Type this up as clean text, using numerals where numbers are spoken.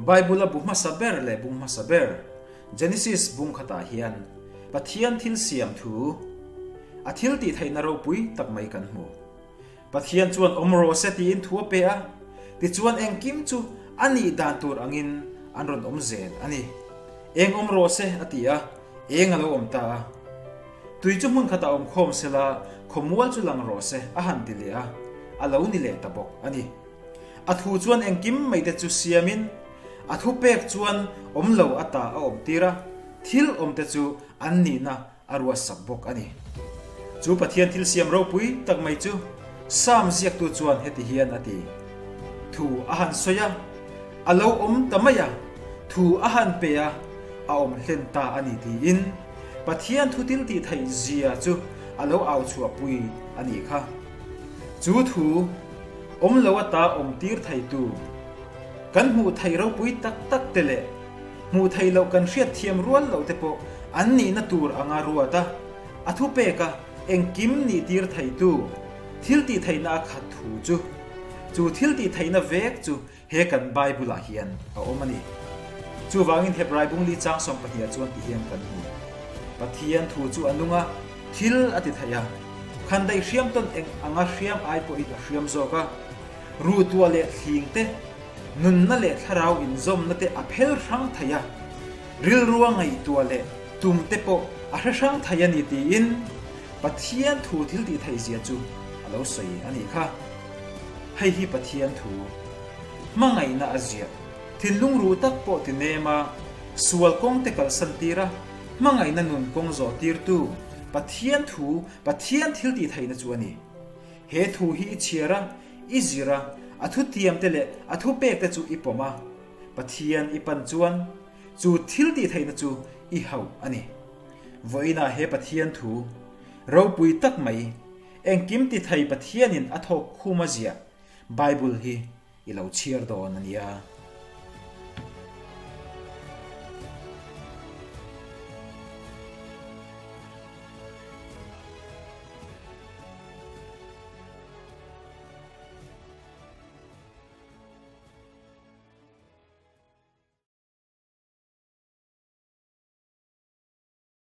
Bible-a bu hmasa ber leh bung hmasa ber, Genesis bung khatah hian Pathian thil siam thu, a thil tih theihna ropui tak mai kan hmu. Pathian chuan awm rawh se tiin thu a pe a, tichuan engkim chu a nih dan tur angin an rawn awm zel a ni. Eng awm rawh se a ti a, eng a lo awm ta a. Tui chu hmun khatah awm khawm sela khawmual chu lang rawh se a han ti leh a, a lo ni leh ta bawk a ni. A thu chuan engkim mai te chu siamin, a thupek chuan awm lo ata a awm tir a, thil awm te chu an nihna a ruatsak bawk a ni. Chu Pathian thil siam ropui tak mai chu Sam ziaktu chuan heti hian a ti, Thu a han sawi a, a lo awm ta mai a, thu a han pe a, a awm hlen ta a ni tiin Pathian thu thil tih theih zia chu a lo au chhuahpui a nih kha. Chu thu awm lo ata awm tir theitu, kan hmuh theih ropui tak tak te leh hmuh theih loh kan hriat thiam rual loh te pawh an nihna tur anga ruat a, a thupek a engkim nih tir theitu thil tih theihna a khat thu chu, chu thil tih theihna vek chu he kan Bible ah hian a awm a ni. Chuvangin Hebrai bungli chang sawmpahnih ah chuan ti hian kan hmu. Pathian thu chu a nung a, thil a ti thei a, khandaih hriam tawn eng anga hriam ai pawhin a hriam zawk a, ruhtuah leh thling te, Nunna leh thlarau inzawmna te a phel hrang thei a, rilrua ngaihtuah leh tum te pawh a hre hrang thei a ni tiin Pathian thu thil tih theih zia chu a lo sawi a nih kha. Hei hi Pathian thu hmangaihna a ziah. Thinlung ruh tak pawh ti nem a, sual kawng te kalsan tir a, hmangaihna nun kawng zawh tirtu Pathian thu Pathian thil tih theihna chu a ni. He thu hi i chhiar a, I zir a, a thutiam te leh a thupek te chu i pawm a, Pathian i pan chuan chu thil tih theihna chu i hauh a ni. Vawiinah he Pathian thu ropui tak mai, engkim ti thei Pathianin a thawk khum a ziah Bible hi i lo chhiar dawn a nia.